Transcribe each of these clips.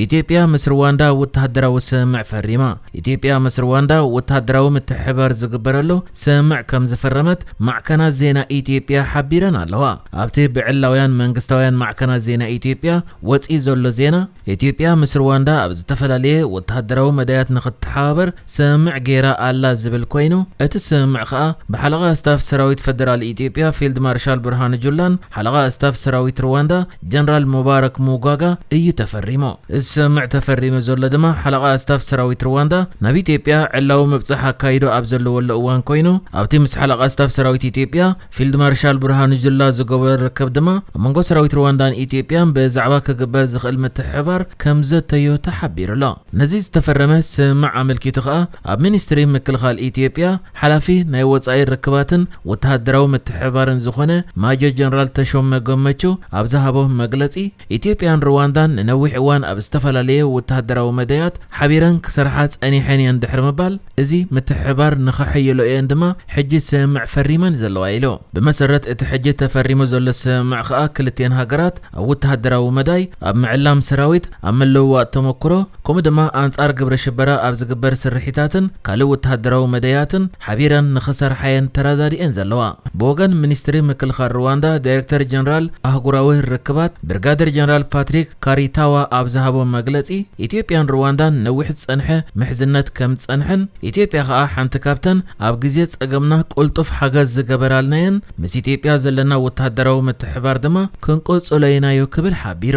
ኢትዮጵያ ምስ ሩዋንዳ ወተሃደራዊ ስምምዕ ፈሪማ። ኢትዮጵያ ምስ ሩዋንዳ ወተሃደራዊ ምትሕብባር ዝግበረሉ ስምምዕ ከም ዝፈረመት ማዕከናት ዜና ኢትዮጵያ ሓቢረን ኣለዋ። ኣብቲ ብዕላውያን መንግስታውያን ማዕከናት ዜና ኢትዮጵያ ወፂኡ ዘሎ ዜና፣ ኢትዮጵያ ምስ ሩዋንዳ ኣብ ዝተፈላለየ ወተሃደራዊ መዳያት ንኽትተሓባበር ስምምዕ ገይራ ኣላ ዝብል ኮይኑ፣ እቲ ስምምዕ ከኣ ብሓለቓ ስታፍ ሰራዊት ፈደራል ኢትዮጵያ ፊልድ ማርሻል ብርሃኑ ጁላን ሓለቓ ስታፍ ሰራዊት ሩዋንዳ ጀነራል ሙባረክ ሙጓጋ እዩ ተፈሪሙ። እዚ ስምምዕ ተፈሪሙ ዘሎ ድማ ሓለቓ ስታፍ ሰራዊት ሩዋንዳ ናብ ኢትዮጵያ ዕላዊ ምብጻሕ ኣካይዱ ኣብ ዘለወሉ እዋን ኮይኑ፣ ኣብቲ ምስ ሓለቓ ስታፍ ሰራዊት ኢትዮጵያ ፊልድ ማርሻል ብርሃኑ ጁላ ዝገበሮ ርክብ ድማ ኣብ መንጎ ሰራዊት ሩዋንዳን ኢትዮጵያን ብዛዕባ ክግበር ዝኽእል ምትሕብባር ከም ዘተዮ ተሓቢሩ ኣሎ። ነዚ ዝተፈረመ ስምምዕ ኣመልኪቱ ከኣ ኣብ ሚኒስትሪ ምክልኻል ኢትዮጵያ ሓላፊ ናይ ወጻኢ ርክባትን ወተሃደራዊ ምትሕብባርን ዝኾነ ማጆር ጀነራል ተሾመ ገመቹ ኣብ ዝሃቦ መግለጺ፣ ኢትዮጵያን ሩዋንዳን ንነዊሕ እዋን ኣብ ዝተፈላለየ ወተሃደራዊ መዳያት ሓቢረን ክሰርሓ ጸኒሐን እየን ድሕሪ ምባል፣ እዚ ምትሕብባር ንኸሐይሎ እየን ድማ ሕጂ ስምምዕ ፈሪመን ዘለዋ ኢሉ። ብመሰረት እቲ ሕጂ ተፈሪሙ ዘሎ ስምምዕ ከኣ ክልቲኤን ሃገራት ኣብ ወተሃደራዊ መዳይ፣ ኣብ ምዕላም ሰራዊት፣ ኣብ ምልውዋጥ ተመክሮ፣ ከምኡ ድማ ኣንጻር ግብረ ሽበራ ኣብ ዝግበር ስርሒታትን ካልእ ወተሃደራዊ መዳያትን ሓቢረን ንኽሰርሓ እየን ተረዳዲኤን ዘለዋ። ብወገን ሚኒስትሪ ምክልኻል ሩዋንዳ ዳይሬክተር ጀነራል ኣህጉራዊ ርክባት ብርጋደር ጀነራል ፓትሪክ ካሪታዋ ኣብ ዝሃቦ መግለጺ፣ ኢትዮጵያን ሩዋንዳን ነዊሕ ዝጸንሐ ምሕዝነት ከም ዝጸንሐን፣ ኢትዮጵያ ከኣ ሓንቲ ካብተን ኣብ ግዜ ጸገምና ቅልጡፍ ሓገዝ ዝገበራልናየን፣ ምስ ኢትዮጵያ ዘለና ወተሃደራዊ ምትሕባር ድማ ክንቅጽሎ ኢናዮ ክብል ሓቢሩ።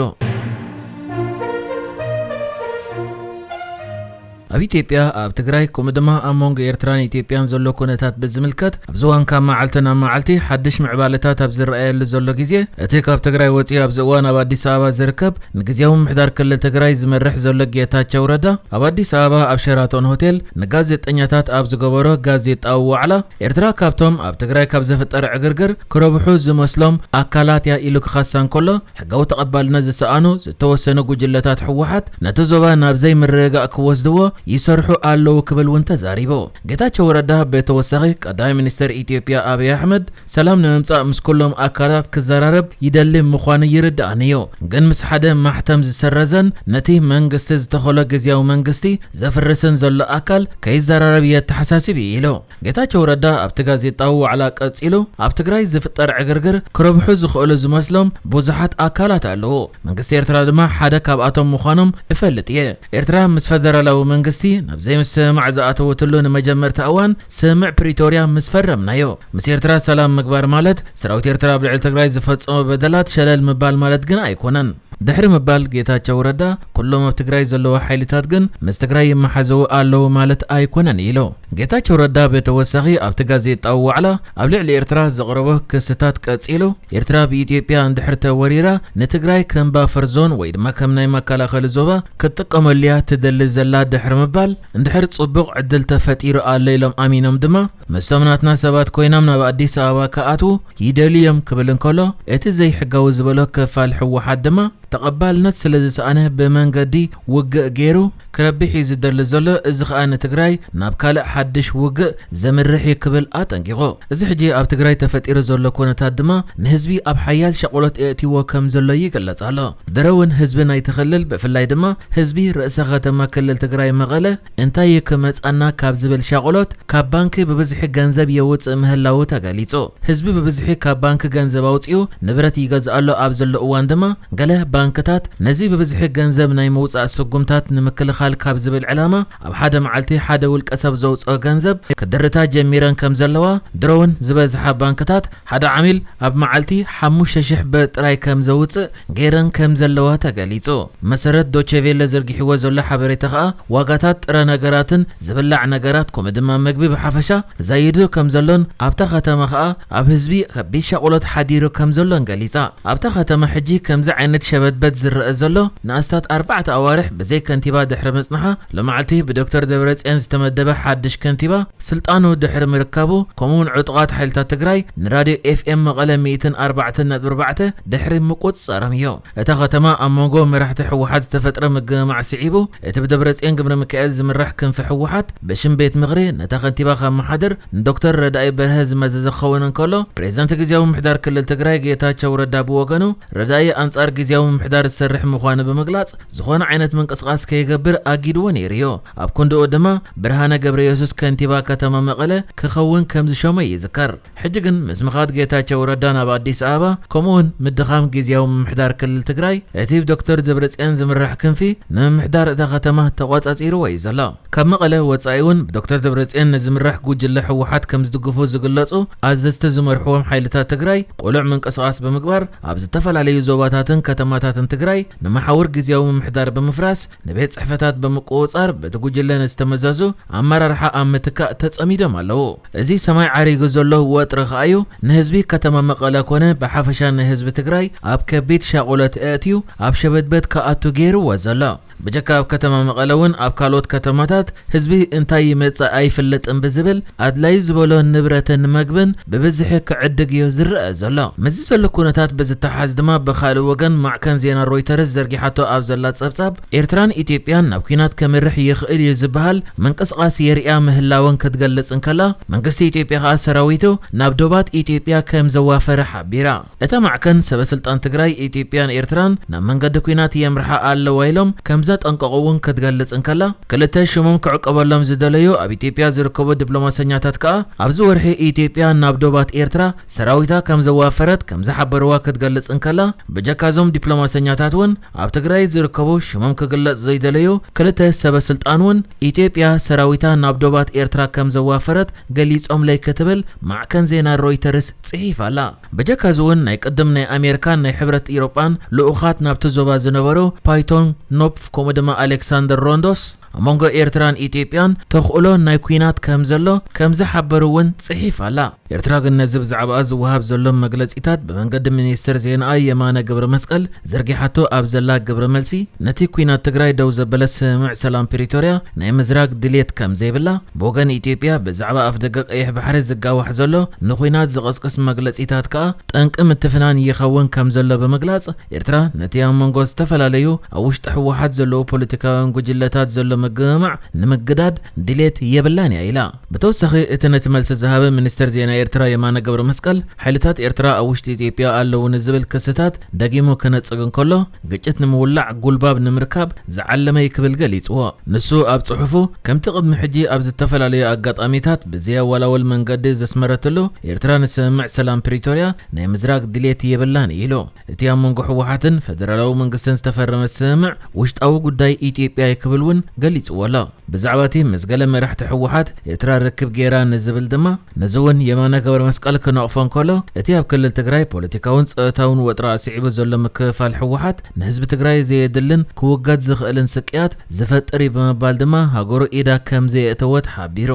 ኣብ ኢትዮጵያ፣ ኣብ ትግራይ፣ ከምኡ ድማ ኣብ መንጎ ኤርትራን ኢትዮጵያን ዘሎ ኩነታት ብዝምልከት፣ ኣብዚ እዋን ካብ መዓልቲ ናብ መዓልቲ ሓድሽ ምዕባለታት ኣብ ዝረኣየሉ ዘሎ ግዜ፣ እቲ ካብ ትግራይ ወፂኡ ኣብዚ እዋን ኣብ ኣዲስ ኣበባ ዝርከብ ንግዝያዊ ምምሕዳር ክልል ትግራይ ዝመርሕ ዘሎ ጌታቸው ረዳ፣ ኣብ ኣዲስ ኣበባ ኣብ ሸራቶን ሆቴል ንጋዜጠኛታት ኣብ ዝገበሮ ጋዜጣዊ ዋዕላ፣ ኤርትራ ካብቶም ኣብ ትግራይ ካብ ዝፍጠር ዕግርግር ክረብሑ ዝመስሎም ኣካላት እያ ኢሉ ክኸሳ እንከሎ፣ ሕጋዊ ተቐባልነት ዝሰኣኑ ዝተወሰኑ ጉጅለታት ህወሓት ነቲ ዞባ ናብ ዘይምርግጋእ ክወስድዎ ይሰርሑ ኣለዉ ክብል እውን ተዛሪቡ። ጌታቸው ረዳ ብተወሳኺ ቀዳማይ ሚኒስትር ኢትዮጵያ ኣብይ ኣሕመድ ሰላም ንምምጻእ ምስ ኩሎም ኣካላት ክዘራረብ ይደሊ ምዃኑ ይርድኣኒ እዩ፣ ግን ምስ ሓደ ማሕተም ዝሰረዘን ነቲ መንግስቲ ዝተኸሎ ግዝያዊ መንግስቲ ዘፍርስን ዘሎ ኣካል ከይዘራረብ የተሓሳስብ እዩ ኢሉ። ጌታቸው ረዳ ኣብቲ ጋዜጣዊ ዋዕላ ቀጺሉ፣ ኣብ ትግራይ ዝፍጠር ዕግርግር ክረብሑ ዝኽእሉ ዝመስሎም ብዙሓት ኣካላት ኣለዉ። መንግስቲ ኤርትራ ድማ ሓደ ካብኣቶም ምዃኖም እፈልጥ እየ። ኤርትራ ምስ ፈደራላዊ መንግስቲ ናብ ዘይምስምማዕ ዝኣተወትሉ ንመጀመርታ እዋን ስምምዕ ፕሪቶርያ ምስ ፈረምናዮ። ምስ ኤርትራ ሰላም ምግባር ማለት ሰራዊት ኤርትራ ኣብ ልዕሊ ትግራይ ዝፈጸሞ በደላት ሸለል ምባል ማለት ግን ኣይኮነን። ድሕሪ ምባል ጌታቸው ረዳ፣ ኩሎም ኣብ ትግራይ ዘለዉ ሓይልታት ግን ምስ ትግራይ ይመሓዘዉ ኣለዉ ማለት ኣይኮነን ኢሉ። ጌታቸው ረዳ ብተወሳኺ ኣብቲ ጋዜጣዊ ዋዕላ ኣብ ልዕሊ ኤርትራ ዘቕረቦ ክስታት ቀጺሉ፣ ኤርትራ ብኢትዮጵያ እንድሕር ተወሪራ ንትግራይ ከም ባፈር ዞን ወይ ድማ ከም ናይ መከላኸሊ ዞባ ክትጥቀመሉ እያ ትደሊ ዘላ ድሕሪ ምባል፣ እንድሕር ጽቡቕ ዕድል ተፈጢሩ ኣሎ ኢሎም ኣሚኖም ድማ ምስቶም ናትና ሰባት ኮይኖም ናብ ኣዲስ ኣበባ ክኣትዉ ይደልዩ እዮም ክብል እንከሎ፣ እቲ ዘይሕጋዊ ዝበሎ ክፋል ህወሓት ድማ ተቐባልነት ስለ ዝሰኣነ ብመንገዲ ውግእ ገይሩ ክረብሕ እዩ ዝደሊ ዘሎ፣ እዚ ኸኣ ንትግራይ ናብ ካልእ ሓድሽ ውግእ ዘምርሕ እዩ ክብል ኣጠንቂቑ። እዚ ሕጂ ኣብ ትግራይ ተፈጢሩ ዘሎ ኩነታት ድማ ንህዝቢ ኣብ ሓያል ሻቕሎት የእትይዎ ከም ዘሎ ይግለጽ ኣሎ። ድሮ እውን ህዝቢ ናይቲ ክልል ብፍላይ ድማ ህዝቢ ርእሰ ከተማ ክልል ትግራይ መቐለ እንታይ እዩ ክመጻና ካብ ዝብል ሻቕሎት ካብ ባንኪ ብብዝሒ ገንዘብ የውጽእ ምህላዉ ተገሊጹ። ህዝቢ ብብዝሒ ካብ ባንኪ ገንዘብ ኣውጺኡ ንብረት ይገዝእ ኣሎ ኣብ ዘሎ እዋን ድማ፣ ገለ ባንክታት ነዚ ብብዝሒ ገንዘብ ናይ ምውጻእ ስጉምታት ንምክልኻል ካብ ዝብል ዕላማ፣ ኣብ ሓደ መዓልቲ ሓደ ውልቀ ሰብ ዘውጽኦ ገንዘብ ክድርታ ጀሚረን ከም ዘለዋ፣ ድሮ እውን ዝበዝሓ ባንክታት ሓደ ዓሚል ኣብ መዓልቲ ሓሙሽተ ሽሕ ብር ጥራይ ከም ዘውጽእ ገይረን ከም ዘለዋ ተገሊጹ። መሰረት ዶቼ ቬለ ዘርጊሕዎ ዘሎ ሓበሬታ ከኣ፣ ዋጋታት ጥረ ነገራትን ዝብላዕ ነገራት፣ ከምኡ ድማ ምግቢ ብሓፈሻ ዛይዱ ከም ዘሎን፣ ኣብታ ከተማ ከኣ ኣብ ህዝቢ ከቢድ ሻቕሎት ሓዲሩ ከም ዘሎን ገሊጻ። ኣብታ ከተማ ሕጂ ከምዚ ዓይነት ሸበድበድ ዝረአ ዘሎ ንኣስታት ኣርባዕተ ኣዋርሕ ብዘይ ከንቲባ ድሕሪ ምጽንሓ፣ ሎማዕልቲ ብዶክተር ደብረጽዮን ዝተመደበ ሓድሽ ከንቲባ ስልጣኑ ድሕሪ ምርካቡ፣ ከምኡውን ዕጡቓት ሓይልታት ትግራይ ንራድዮ ኤፍኤም መቐለ ሚእትን ኣርባዕተን ነጥቢ ኣርባዕተ ድሕሪ ምቁጽጻሮም እዩ። እታ ከተማ ኣብ መንጎ መራሕቲ ህወሓት ዝተፈጥረ ምግምማዕ ስዒቡ፣ እቲ ብደብረጽዮን ገብረሚካኤል ዝምራሕ ክንፊ ህወሓት ብሽም ቤት ምኽሪ ነታ ከንቲባ ከመሓድር ንዶክተር ረዳኢ በርሀ ዝመዘዘ ክኸውን እንከሎ፣ ፕሬዝዳንት ግዝያዊ ምምሕዳር ክልል ትግራይ ጌታቸው ረዳ ብወገኑ፣ ረዳኢ ኣንጻር ግዝያዊ ምምሕዳር ዝሰርሕ ምዃኑ ብምግላጽ፣ ዝኾነ ዓይነት ምንቅስቓስ ከይገብር ኣጊድዎ ነይሩ እዩ። ኣብ ክንድኡ ድማ ብርሃነ ገብረ የሱስ ከንቲባ ከተማ መቐለ ክኸውን ከም ዝሸሞ ይዝከር። ሕጂ ግን ምስ ምኻድ ጌታቸው ረዳ ናብ ኣዲስ ኣበባ፣ ከምኡውን ምድኻም ግዝያዊ ምምሕዳር ክልል ትግራይ፣ እቲ ብዶክተር ደብረጽዮን ዝምራሕ ክንፊ ንምምሕዳር እታ ከተማ ተቖጻጺርዎ እዩ ዘሎ። ካብ መቐለ ወጻኢ እውን ብዶክተር ደብረጽዮን ንዝምራሕ ጉጅለ ህወሓት ከም ዝድግፉ ዝግለጹ ኣዘዝቲ ዝመርሕዎም ሓይልታት ትግራይ፣ ቅሉዕ ምንቅስቓስ ብምግባር ኣብ ዝተፈላለዩ ዞባታትን ከተማታትን ትግራይ ንመሓውር ግዝያዊ ምምሕዳር ብምፍራስ፣ ንቤት ጽሕፈታት ብምቁጽጻር፣ በቲ ጉጅለ ንዝተመዘዙ ኣመራርሓ ኣብ ምትካእ ተጸሚዶም ኣለዉ። እዚ ሰማይ ዓሪጉ ዘሎ ወጥሪ ከኣዩ ንህዝቢ ከተማ መቐለ ኮነ ብሓፈሻ ንህዝቢ ትግራይ ኣብ ከቢድ ሻቑለት ኣእትዩ ኣብ ሸበድበድ ክኣቱ ገይርዎ ዘሎ። ብጀካ ኣብ ከተማ መቐለ እውን ኣብ ካልኦት ከተማታት ህዝቢ እንታይ ይመጽእ ኣይፍለጥን ብዝብል ኣድላይ ዝበሎ ንብረትን መግብን ብብዝሒ ክዕድግ እዩ ዝረአ ዘሎ። ምስዚ ዘሎ ኩነታት ብዝተሓዝ ድማ ብኻልእ ወገን ማዕከን ዜና ሮይተርስ ዘርጊሓቶ ኣብ ዘላ ጸብጻብ፣ ኤርትራን ኢትዮጵያን ናብ ኲናት ከምርሕ ይኽእል እዩ ዝበሃል ምንቅስቓስ የርእያ ምህላወን ክትገልጽ እንከላ፣ መንግስቲ ኢትዮጵያ ከኣ ሰራዊቱ ናብ ዶባት ኢትዮጵያ ከም ዘዋፈረ ሓቢራ። እታ ማዕከን ሰበ ስልጣን ትግራይ፣ ኢትዮጵያን ኤርትራን ናብ መንገዲ ኲናት የምርሓ ኣለዋ ኢሎም ከም ዘጠንቀቑ እውን ክትገልጽ እንከላ፣ ክልተ ሽሞም ክዕቀበሎም ዝደለዩ ኣብ ኢትዮጵያ ዝርከቡ ዲፕሎማሰኛታት ከኣ ኣብዚ ወርሒ ኢትዮጵያ ናብ ዶባት ኤርትራ ሰራዊታ ከም ዘዋፈረት ከም ዝሓበርዋ ክትገልጽ እንከላ፣ ብጀካ እዞም ዲፕሎማሰኛታት እውን ኣብ ትግራይ ዝርከቡ ሽሞም ክግለጽ ዘይደለዩ ክልተ ሰበ ስልጣን እውን ኢትዮጵያ ሰራዊታ ናብ ዶባት ኤርትራ ከም ዘዋፈረት ገሊጾምለይ ክትብል ማዕከን ዜና ሮይተርስ ጽሒፋ ኣላ። ብጀካ እዚ እውን ናይ ቅድም ናይ ኣሜሪካን ናይ ሕብረት ኢሮጳን ልኡኻት ናብቲ ዞባ ዝነበሩ ፓይቶን ኖፕፍ ከምኡ ድማ ኣሌክሳንደር ሮንዶስ ኣብ መንጎ ኤርትራን ኢትዮጵያን ተኽእሎ ናይ ኲናት ከም ዘሎ ከም ዝሓበሩ እውን ጽሒፋ ኣላ። ኤርትራ ግን ነዚ ብዛዕባኣ ዝወሃብ ዘሎ መግለጺታት ብመንገዲ ሚኒስትር ዜናኣ የማነ ገብረ መስቀል ዘርጊሓቶ ኣብ ዘላ ግብረ መልሲ፣ ነቲ ኲናት ትግራይ ደው ዘበለ ስምምዕ ሰላም ፕሪቶርያ ናይ ምዝራግ ድልየት ከም ዘይብላ፣ ብወገን ኢትዮጵያ ብዛዕባ ኣፍደገ ቀይሕ ባሕሪ ዝጋዋሕ ዘሎ ንኹናት ዝቕስቅስ መግለጺታት ከኣ ጠንቂ ምትፍናን ይኸውን ከም ዘሎ ብምግላጽ፣ ኤርትራ ነቲ ኣብ መንጎ ዝተፈላለዩ ኣብ ውሽጢ ህወሓት ዘለዉ ፖለቲካውያን ጉጅለታት ዘሎ ምግምማዕ ንምግዳድ ድሌት የብላን እያ ኢላ። ብተወሳኺ፣ እቲ ነቲ መልሲ ዝሃበ ሚኒስትር ዜና ኤርትራ የማነ ገብረ መስቀል፣ ሓይልታት ኤርትራ ኣብ ውሽጢ ኢትዮጵያ ኣለዉ ንዝብል ክስታት ደጊሙ ክነጽግ እንከሎ፣ ግጭት ንምውላዕ ጉልባብ ንምርካብ ዝዓለመ እዩ ክብል ገሊጽዎ። ንሱ ኣብ ጽሑፉ፣ ከምቲ ቅድሚ ሕጂ ኣብ ዝተፈላለዩ ኣጋጣሚታት ብዘየወላውል መንገዲ ዘስመረትሉ፣ ኤርትራ ንስምምዕ ሰላም ፕሪቶርያ ናይ ምዝራግ ድሌት የብላን ኢሉ። እቲ ኣብ መንጎ ህወሓትን ፈደራላዊ መንግስትን ዝተፈረመ ስምምዕ ውሽጣዊ ጉዳይ ኢትዮጵያ እዩ ክብል እውን ገሊጽዎ ኣሎ። ብዛዕባ እቲ ምስ ገለ መራሕቲ ህወሓት ኤርትራ ርክብ ገይራ ንዝብል ድማ፣ ነዚ እውን የማነ ገብረ መስቀል ክነቕፎ እንከሎ፣ እቲ ኣብ ክልል ትግራይ ፖለቲካውን ጸጥታውን ወጥሪ ኣስዒቡ ዘሎ ምክፍፋል ህወሓት ንህዝቢ ትግራይ ዘየድልን ክውገድ ዝኽእልን ስቅያት ዝፈጥር እዩ ብምባል ድማ ሃገሩ ኢዳ ከም ዘየእተወት ሓቢሩ።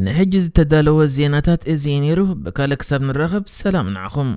ንሕጂ ዝተዳለወ ዜናታት እዚ እዩ ነይሩ። ብካልእ ክሳብ ንራኸብ ሰላም ንዓኹም።